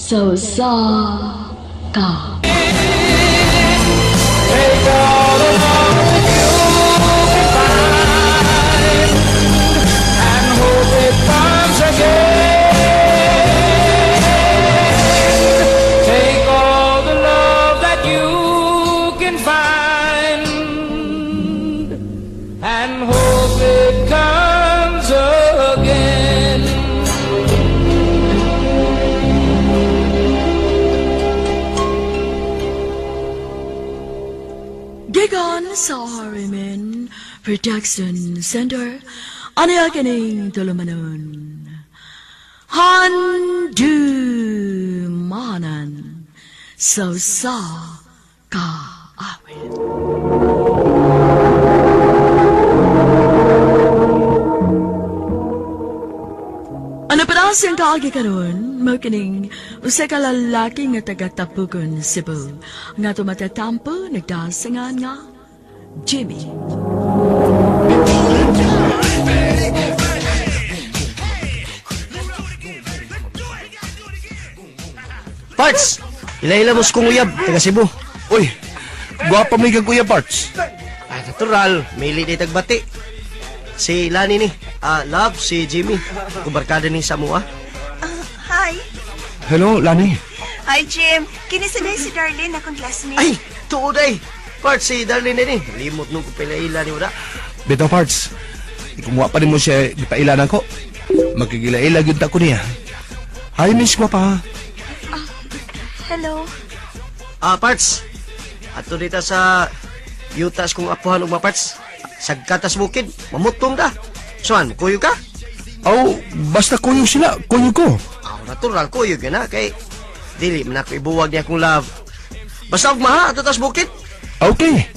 Sa usa ka Take all the love you can find and hope it comes again. Take all the love that you can find and hope it comes again. Gikan sa Harriman Production Center, aniya kining tulumanon. Handumanan sa usa ka awit. Ano pa siyang kaagi karon, mao kining usa ka lalaki nga taga Tapugon, Cebu, nga tumatatampo nagdasangan nga Jimmy. Parts! Ila-ila mo kong uyab, taga Cebu. Uy, gwapa mo kang kuya Parts. Ay, natural, mili di tagbati. Si Lani ni, love, si Jimmy. Kubarkada ni Samoa. Hi. Hello, Lani. Hi, Jim. Kini sa si Darlene, akong classmate. Ay, tuod ay. Parts, si Darlene ni. Limot nung kupila-ila ni Uda. Bitaw Parts, kung wa pa nimo siya gipailanan ko, magkigila-ila gyud ta ko niya. Hi, Miss Gwapa. Hello. Parts, ato dita sa yutas kong apuhan og mga parts. Sagkatas bukid, mamutong ka. Suan, kuyo ka? Oh, basta kuyo sila, kuyo ko. Natural, kuyo ka na. Kay, dili man ako ibuwag niya akong love. Basta og maha, ato tas bukid. Okay.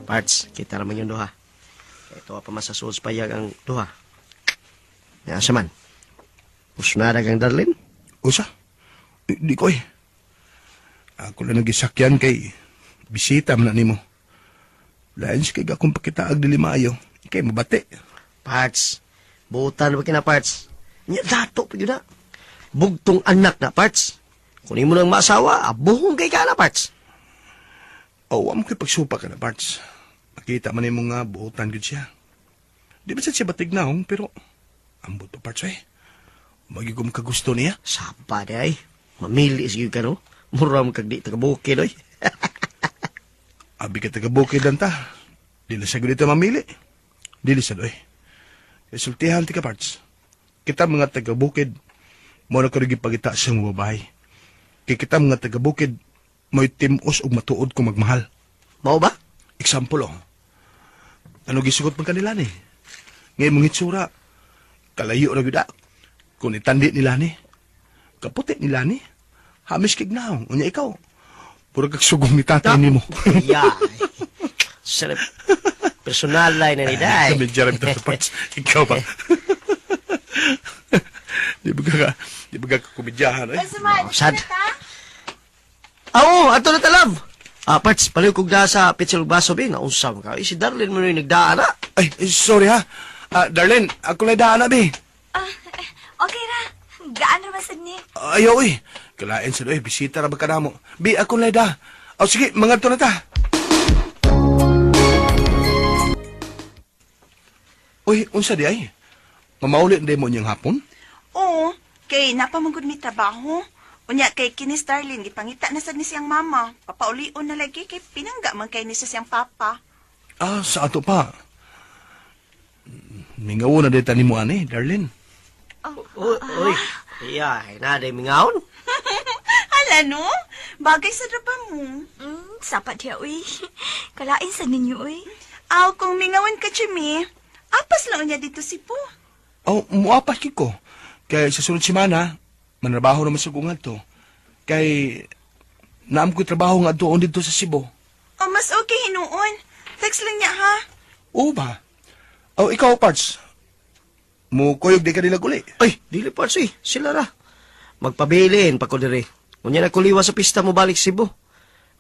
Parts, kita naman yung duha. Kaya ito pa man sa sulod sa payag ang duha. Nga man. Usnara kang Darlene? Usa? Di ko eh. Ako lang nagisakyan kay bisita man na nimo. Lain siya kay akong pakitaag dili maayo. Kay mabati. Parts, buutan ba kina parts? Nya dato pa yun na. Bugtong anak na parts. Kung imo nang maasawa, abuhong kay ka na parts. Oh, wa mo kay pagsupa ka na parts. Makita man nimo nga buotan gud siya. Di ba sad siya batig naong pero ambot pa parts eh. Magigom kagusto niya. Sapa di ay. Mamili sige ka no. Mura mo kag di taga bukid oy. Abi ka taga bukid lang ta. Dili sa gud ito mamili. Dili sa doy. Sultihan ti ka parts. Kita mga taga bukid mo na ko gipagita sa mga babae. Kay kita mga taga bukid mo'y timos ug matuod kung magmahal. Mao ba? Example oh. Ano gisugot man kanila ni? Ngayon mong hitsura, kalayo ra gyud. Kung itandi nila ni, kaputi nila ni, hamis kig naong, unya ikaw. Puro kag sugong ni tatay nimo. Yeah. Sarap. Personal line na ni Day. Kami Jeremy Dr. Parts. Ikaw ba? Di ba ka komedyahan eh? Sad. Oo, ato na talab. Parts, paliw kog da sa Pitsil Baso bi, naunsa man ka. Si Darlene mo na yung nagdaan na. Ay, sorry ha. Darlene, ako na daan na bi. Okay ra. Gaan ra man sad ni. Ayaw eh. Kalain sa doy, bisita ra ba ka namo. Bi, ako na da. O sige, mga to na ta. Uy, unsa di ay? Mamauli na mo niyang hapon? Oo, kay napamugod mi trabaho. Unya kay kinis Darlene gipangita na sad ni siyang mama. Papaulion na lagi kay pinangga man kay ni siya siyang papa. Sa ato pa. Mingaw na dita ni mo ani, Darlene. Uy, uy. Iya, na day mingaon. Hala no, bagay sa draba mo. Sapat diya, uy. Kalain sa ninyo, uy. Aw, kung mingawan ka, Jimmy, apas lang niya dito si Po. Oh, muapas kiko. Kay sa sunod semana, manrabaho naman sa gungad to. Kay naam ko trabaho nga doon dito sa Cebu. Oh, mas okay hinuon. Text lang niya, ha? Oo ba? Oh, ikaw, Parts. Mukuyog di ka nila guli. Ay, dili parts eh. Sila ra. Magpabilin pa ko diri. Unya na kuliwa sa pista mo balik Cebu.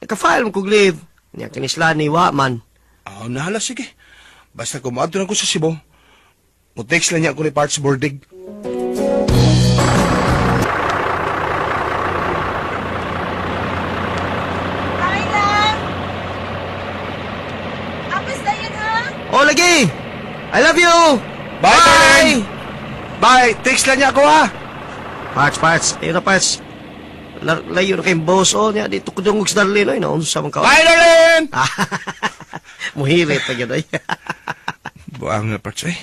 Naka-file mo kog leave. Unya kinisla ni wa man. Ah, nahala, sige. Basta kumaadto na ko sa Cebu. Mo-text lang niya ako ni Parts Bordig. Mao lagi. I love you. Bye, Darlene! Bye! Text lang niya ako, ha? Parts, parts. Ayun na, parts. Layo na kayong boss. Oh, niya, dito ko dungog sa Darlene. Oy, naunsa man ka. Bye, Darlene! Muhirit na yun, ay. Buang na, parts, eh.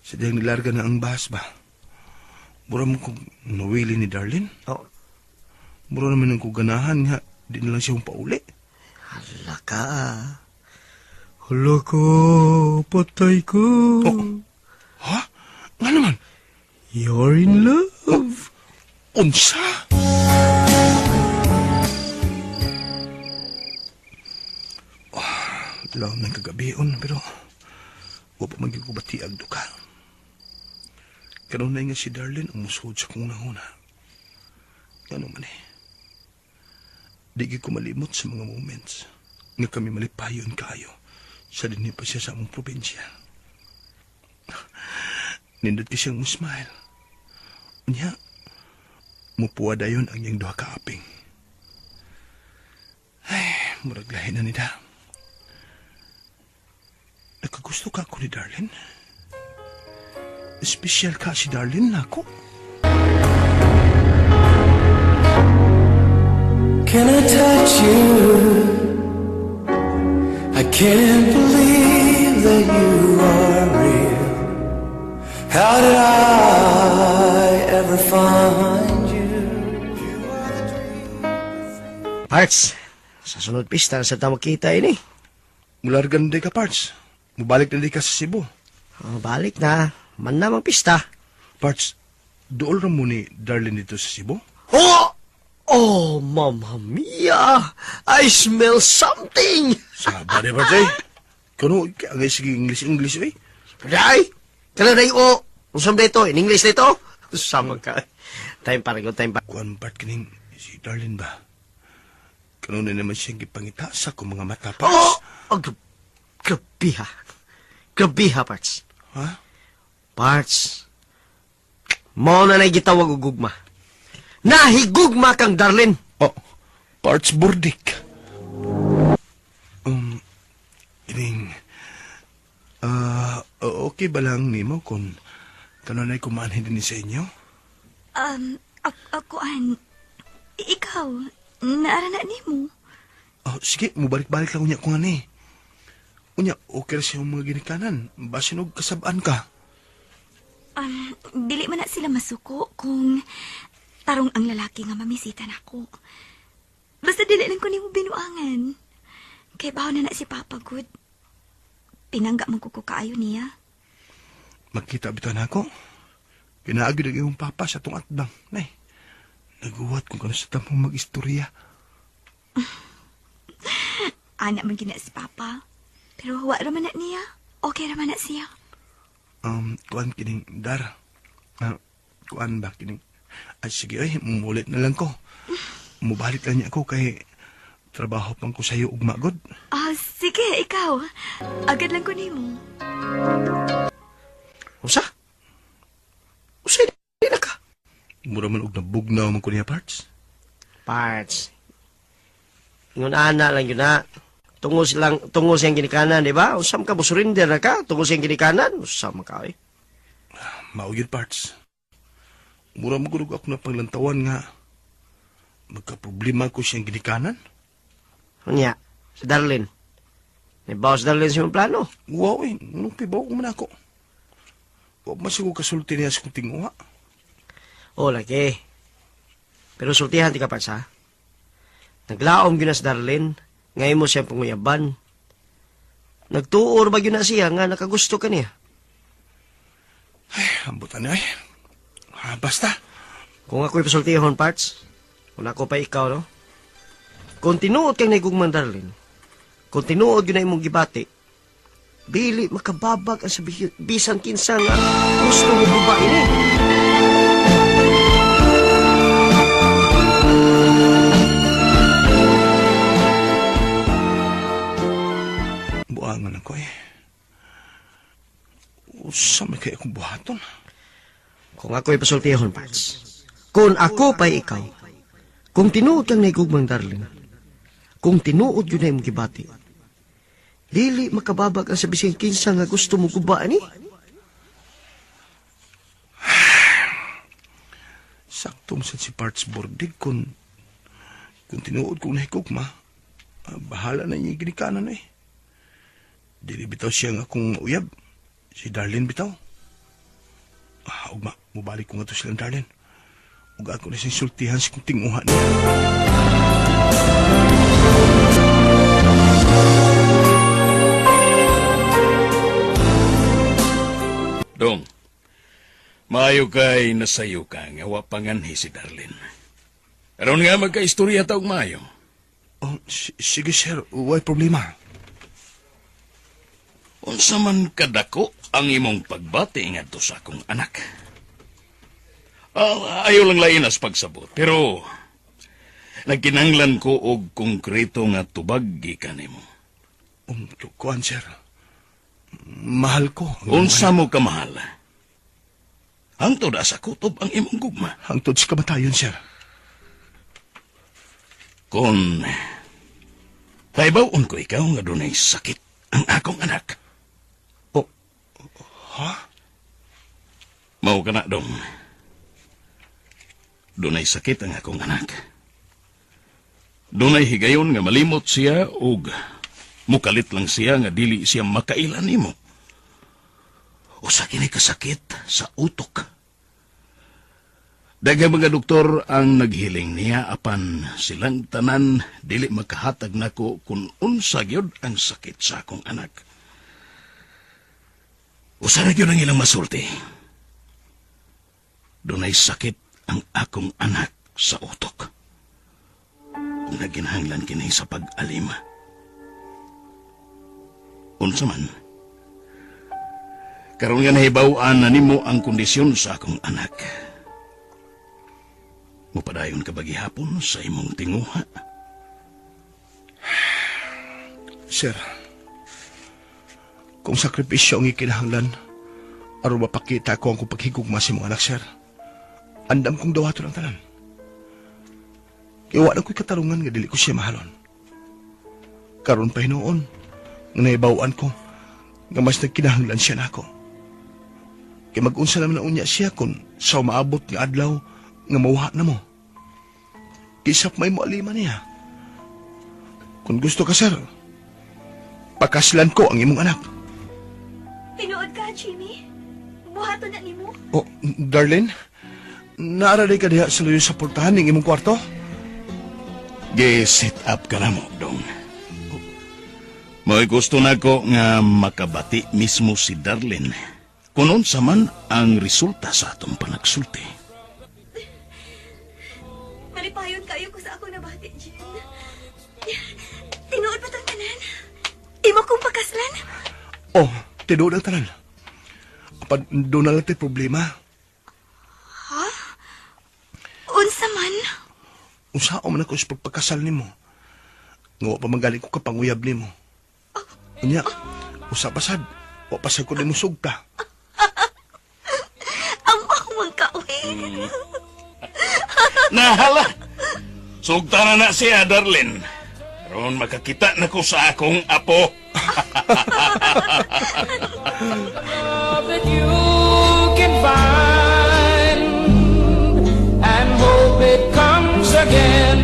Sa diyang nilarga na ang bahas ba? Mura mo kong nawili ni Darlene. Oh, Mura naman ang kuganahan nga. Di na lang siya pauli. hala ka. Hala ka, patay ko. Oh. Ha? Nga naman? You're in love. Unsa? Oh, laom ng kagabion, pero wa pa man gyud ko batiag duka. Kanunay nga si Darlene ang musuod sa kong nahuna. Ngano man eh. Di gyud ko malimot sa mga moments nga kami malipayon kayo sa dinhi pa siya sa among probinsya. Nindot ko siyang musmile. Unya, mupuwa dayon ang iyang duha ka aping. Ay, murag lahi na nila. Nagkagusto ka ako ni Darlene? Espesyal ka si Darlene nako. Can I touch you? I can't believe that you are real. How did I ever find you? Parts, sa sunod pista, sa tamo kita ini. Mularga na di ka, Parts. Mubalik na di ka sa Cebu. Oh, balik na. Man namang pista. Parts, dool ra mo ni Darlene dito sa Cebu? Oh! Oh, mamma mia! I smell something! Saba di Parts eh. Kuno, ang sige English English eh. Day! Kala na o! Usam dito, in English dito? Sama ka. Time para, go time pa. Kuan part kining si Darlene ba? Kanunay naman siyang gipangita sa akong mga mata, Parts. Oh! Oh, grabe ha. Grabe ha, Parts. Ha? Parts. Mao na na'y gitawag og gugma. Nahigugma kang Darlene. Oh, parts burdik. Ining, okay ba lang nimo kung kanunay kumanhin din sa inyo? Ako an, ikaw, naara na nimo. Oh, sige, mubalik-balik lang unya ko nga ni. Unya, okay ra siyang mga ginikanan. Basin og kasabaan ka. Dili man na sila masuko kung tarong ang lalaki nga mamisita nako. Basta dili lang ko nimo binuangan. Kay bawo na na si Papa good. Pinangga man ko ko kaayo niya. Magkita bitaw na ako. Pinaagyo ang iyong papa sa tong atbang. Nay, naguwat kung kano sa tamong mag-istorya. Ana man gina si Papa. Pero wa ra man na niya. Okay ra man na siya. Kuan kining dar. Ah, kuan ba kining? Ay, sige, ay, mulit na lang ko. Mubalik lang niya ako kay trabaho pang ko sa'yo ugma, god. Ah, sige, ikaw. Agad lang ko nimo. Usa? Usa di na ka. Mura man og nabugnaw man ko niya, parts. Parts. Ingon ana lang yun na. Tungo silang tungo siyang ginikanan, di ba? Usam ka mo surrender na ka tungo siyang ginikanan. Usam ka eh. Mao yun, parts. Mura mo gud og ako na panglantawan nga magka-problema ko siyang ginikanan. Unya, si Darlene. Ni si Darlene sa imong plano. Wow, eh. Nung pibaw ko man ako. Wa man siguro kasulti niya sa kong tinguha. Oh, lagi. Pero sultihan ti ka parts ha. Naglaom gyud na si Darlene. Ngayon mo siyang panguyaban. Nagtuor ba gyud na siya nga nakagusto ka niya? Ay, ambutan niya, ay. Ah, basta. Kung ako'y pasultihon, parts, kung ako pa ikaw, no? Kung tinuod kang naigugman, Darlene, kung tinuod yun na imong gibati, dili makababag ang sabihin, bisan kinsa nga gusto mo babae ni. Buangan ako eh. Usa may kaya akong buhaton. Kung ako'y pasultihon, parts, kung ako pa'y ikaw, kung tinuod kang naigugmang, darling, kung tinuod yun na imong gibati, Dili makababag ang sa bisin kinsa nga gusto mo guba ni. Sakto man sad si Parts Bordig kung tinuod kong nahigugma, bahala na niya ginikanan eh. Dili bitaw siya nga akong uyab. Si Darlene bitaw. Ugma, mubalik ko nga to silang Darlene. Ug ako na siyang sultihan sa kong tinguha niya. Dong, maayo kay nasayo ka nga wa panganhi si Darlene. Aron nga magkaistorya ta og maayo. Oh, sige sir, way problema. Unsa man kadako ang imong pagbati ngadto sa akong anak. Ayaw lang lain as pagsabot, pero nagkinahanglan ko og konkreto nga tubag gikan nimo. Kuan sir, mahal ko. Unsa mo kamahal? Hangtod asa kutob ang imong gugma. Hangtod sa kamatayon, sir. Kung kahibaw-on ko ikaw nga dunay sakit ang akong anak. Oh, ha? Mao ka na, dong. Dunay sakit ang akong anak. Dunay higayon nga malimot siya og mukalit lang siya nga dili siya makaila nimo. Usa kini kasakit sa utok. Daghang mga doktor ang naghiling niya apan silang tanan dili makahatag nako kung unsa gyud ang sakit sa akong anak. Usa ra gyud ang ilang masulti. Dunay sakit ang akong anak sa utok. Ug naginahanglan kini sa pag-alima. Unsa man, karon nga nahibaw-an na nimo ang kondisyon sa akong anak. Mupadayon ka ba gihapon sa imong tinguha? Sir, kung sakripisyo ang ikinahanglan, aron mapakita ko ang kong paghigugma sa imong anak, sir, andam kong dawaton ang tanan. Kaya wala ko'y katarungan nga dili ko siya mahalon. Karon pa hinuon, nga nahibaw-an ko, nga mas nagkinahanglan siya nako. Kaya mag-unsa naman na unya siya kung sa umaabot nga adlaw nga mawha na mo. Kisap may mo alima niya. Kung gusto ka, sir, pakaslan ko ang imong anak. Tinuod ka, Jimmy. Buhaton na nimo. Oh, Darlene, naaraday ka diha sa luyo sa portahan ng imong kwarto? Ge-sit up ka na mo, dong. Mo'y gusto na ko nga makabati mismo si Darlene. Kung unsa man ang resulta sa atong panagsulti. Malipayon kayo ko sa ako nabati, Jim. Tinuod ba tang tanan? Imo kong pakaslan? Oh, tinuod ang tanan. Apan, doon na lang tayo problema. Ha? Unsa man? Unsa man ako sa pagpakasal nimo? Nga wa pa man ko kapanguyab nimo. Unya, usa pa sad. Wa pa sad ko nimo sugta. Ang ka, uy. Nahala! Sugta na na siya, Darlene. Ron makakita na ko sa akong apo. Love that you can find and hope it comes again.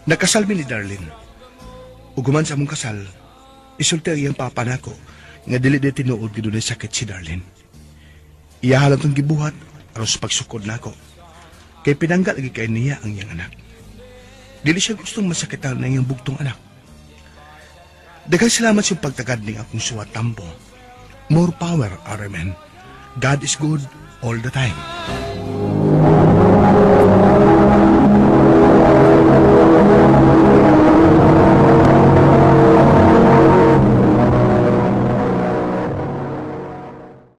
Nakasal mi ni Darlene. Ug human sa among kasal, isulti ang iyang papa nako nga dili di tinuod gid dunay sakit si Darlene. Iya lang tong gibuhat aron sa pagsukod nako. Kay pinangga lagi kay niya ang iyang anak. Dili siya gustong masakitan ng iyang bugtong anak. Daghang salamat sa pagtagad ning akong suwat tambo. More power, RMN. God is good all the time.